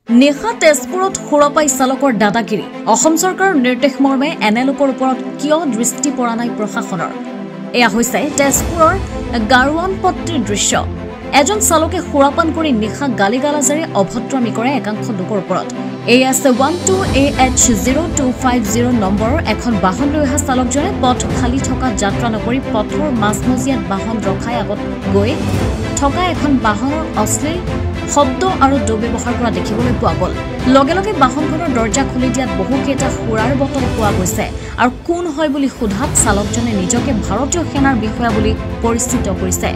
নিশা তেজপুৰত সুৰাপাই চালকৰ দাদাগিৰি। অসম চৰকাৰৰ নিৰ্দেশ মৰ্মে এনে লোকৰ ওপৰত কিয় দৃষ্টি পৰা নাই প্ৰশাসনৰ? এয়া হৈছে তেজপুৰৰ গাৰোৱানপট্টিৰ দৃশ্য। এজন চালকে সুৰাপান কৰি নিশা গালি গালাজেৰে অভদ্ৰামি কৰে একাংশ লোকৰ ওপৰত। এয়া আছে 12 AH 0250 নম্বৰৰ এখন বাহন লৈ অহা চালকজনে পথ খালী থকা যাত্ৰা নকৰি পথৰ মাজমজিয়াত বাহন ৰখাই আগত গৈ থকা এখন বাহনৰ অশ্লীল শব্দ আৰু দুৰ্ব্যৱহাৰ কৰা দেখিবলৈ পোৱা গ'ল। লগে লগে বাহনখনৰ দৰ্জা খুলি দিয়াত বহুকেইটা সুৰাৰ বটল পোৱা গৈছে আৰু কোন হয় বুলি সোধাত চালকজনে নিজকে ভাৰতীয় সেনাৰ বিষয়া বুলি পৰিচিত কৰিছে।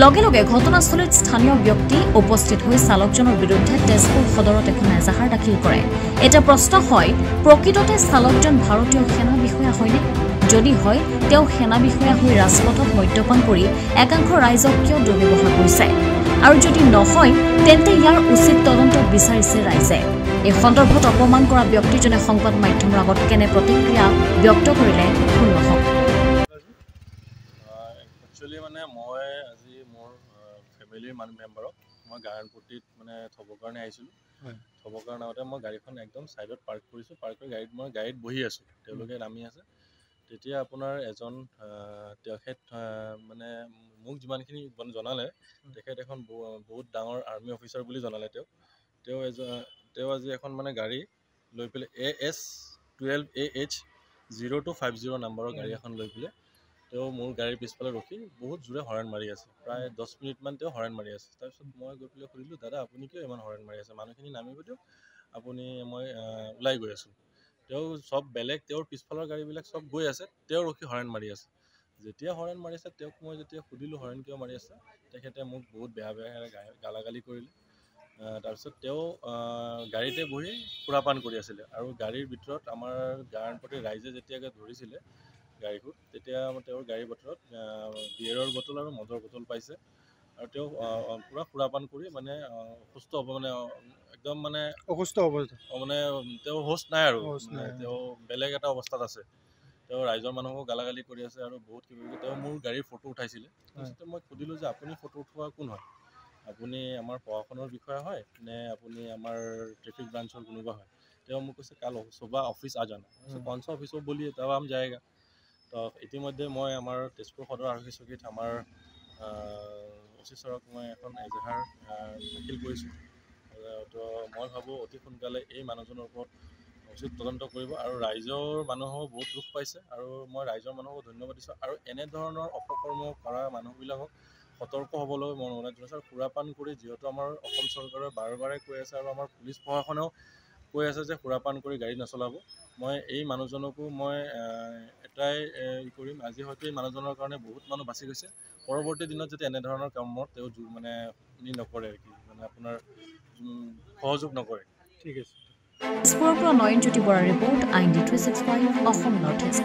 লগে লগে ঘটনাস্থলীত স্থানীয় ব্যক্তি উপস্থিত হৈ চালকজনৰ বিৰুদ্ধে তেজপুৰ সদৰত এখন এজাহাৰ দাখিল কৰে। এতিয়া প্ৰশ্ন হয়, প্ৰকৃততে চালকজন ভাৰতীয় সেনা বিষয়া হয়নে? যদি হয়, তেওঁ সেনা বিষয়া হৈ ৰাজপথত মদ্যপান কৰি একাংশ ৰাইজক কিয় দুৰ্ব্যৱহাৰ কৰিছে? আৰু যদি নহয়, তেন্তে ইয়াৰ উচিত তদন্ত বিচাৰিছে ৰাইজে। এই সন্দৰ্ভত অপমান কৰা ব্যক্তিজনে সংবাদ মাধ্যমৰ আগত কেনে প্ৰতিক্ৰিয়া ব্যক্ত কৰিলে শুনো আহক। একচুৱেলি মানে মই আজি মোৰ ফেমিলিৰ মানুহ মেম্বাৰক মই গায়নপট্টিত মানে থ'বৰ কাৰণে আহিছিলোঁ। থ'বৰ কাৰণে আহোঁতে মই গাড়ীখন একদম ছাইডত পাৰ্ক কৰিছোঁ। পাৰ্ক কৰি গাড়ীত মই গাড়ীত বহি আছোঁ, তেওঁলোকে নামি আছে। তেতিয়া আপোনাৰ এজন তেখেত মানে মোক যিমানখিনি জনালে, তেখেত এখন বহুত ডাঙৰ আৰ্মি অফিচাৰ বুলি জনালে। তেওঁক তেওঁ এজন তেওঁ আজি এখন মানে গাড়ী লৈ পেলাই AS 12 AH 0250 নাম্বাৰৰ গাড়ী এখন লৈ পেলাই তেওঁ মোৰ গাড়ীৰ পিছফালে ৰখি বহুত জোৰে হৰেণ মাৰি আছে। প্ৰায় 10 মিনিটমান তেওঁ হৰেণ মাৰি আছে। তাৰপিছত মই গৈ পেলাই সুধিলোঁ, "দাদা, আপুনি কিয় ইমান হৰেণ মাৰি আছে? মানুহখিনি নামিব দিয়ক আপুনি, মই ওলাই গৈ আছোঁ।" তেওঁ চব বেলেগ তেওঁৰ পিছফালৰ গাড়ীবিলাক চব গৈ আছে, তেওঁ ৰখি হৰেণ মাৰি আছে। যেতিয়া হৰেণ মাৰিছে, তেওঁক মই যেতিয়া সুধিলোঁ হৰেণ কিয় মাৰি আছে, তেখেতে মোক বহুত বেয়া বেয়া গালাগালি কৰিলে। তাৰপিছত তেওঁ গাড়ীতে বহি সুৰাপান কৰি আছিলে আৰু গাড়ীৰ ভিতৰত আমাৰ গায়নপট্টিৰ ৰাইজে যেতিয়া ধৰিছিলে গাড়ীখন, তেতিয়া তেওঁৰ গাড়ীৰ ভিতৰত বিয়েৰৰ বটল আৰু মদৰ বটল পাইছে। আৰু তেওঁ পূৰা সুৰাপান কৰি মানে অসুস্থ হ'ব, মানে একদম মানে অসুস্থ অৱস্থা। মানে তেওঁ হোচ নাই আৰু হোচ নাই। তেওঁ বেলেগ এটা অৱস্থাত আছে। তেওঁ ৰাইজৰ মানুহকো গালাগালি কৰি আছে আৰু বহুত কিবা কিবি। তেওঁ মোৰ গাড়ীৰ ফটো উঠাইছিলে। তাৰপিছতে মই সুধিলোঁ যে আপুনি ফটো উঠোৱা কোন হয়? আপুনি আমাৰ প্ৰশাসনৰ বিষয়া হয় নে আপুনি আমাৰ ট্ৰেফিক ব্ৰাঞ্চৰ কোনোবা হয়? তেওঁ মোক কৈছে, "कल सुबह অফিচ आ जाना।" "कौन सा অফিচ, वो बोलिए, तब हम जाएगा।" তো ইতিমধ্যে মই আমাৰ তেজপুৰ সদৰ আৰক্ষী চকীত আমাৰ অ' চি ছাৰক মই এখন এজাহাৰ দাখিল কৰিছোঁ। তো মই ভাবোঁ অতি সোনকালে এই মানুহজনৰ ওপৰত উচিত তদন্ত কৰিব। আৰু ৰাইজৰ মানুহেও বহুত দুখ পাইছে আৰু মই ৰাইজৰ মানুহকো ধন্যবাদ দিছোঁ। আৰু এনেধৰণৰ অপকৰ্ম কৰা মানুহবিলাকক সতৰ্ক হ'বলৈ মই অনুৰোধ জনাইছোঁ। আৰু সুৰাপান কৰি যিহেতু আমাৰ অসম চৰকাৰে বাৰে বাৰে কৈ আছে আৰু আমাৰ পুলিচ প্ৰশাসনেও কৈ আছে যে সুৰাপান কৰি গাড়ী নচলাব, মই এই মানুহজনকো মই এটাই কৰিম, আজি হয়তো এই মানুহজনৰ কাৰণে বহুত মানুহ বাচি গৈছে। পৰৱৰ্তী দিনত যাতে এনেধৰণৰ কামত তেওঁ মানে নকৰে কি মানে আপোনাৰ সহযোগ নকৰে। ঠিক আছে। তেজপুৰৰ পৰা নয়নজ্যোতি বৰাৰ report, IND 365, Assam north east.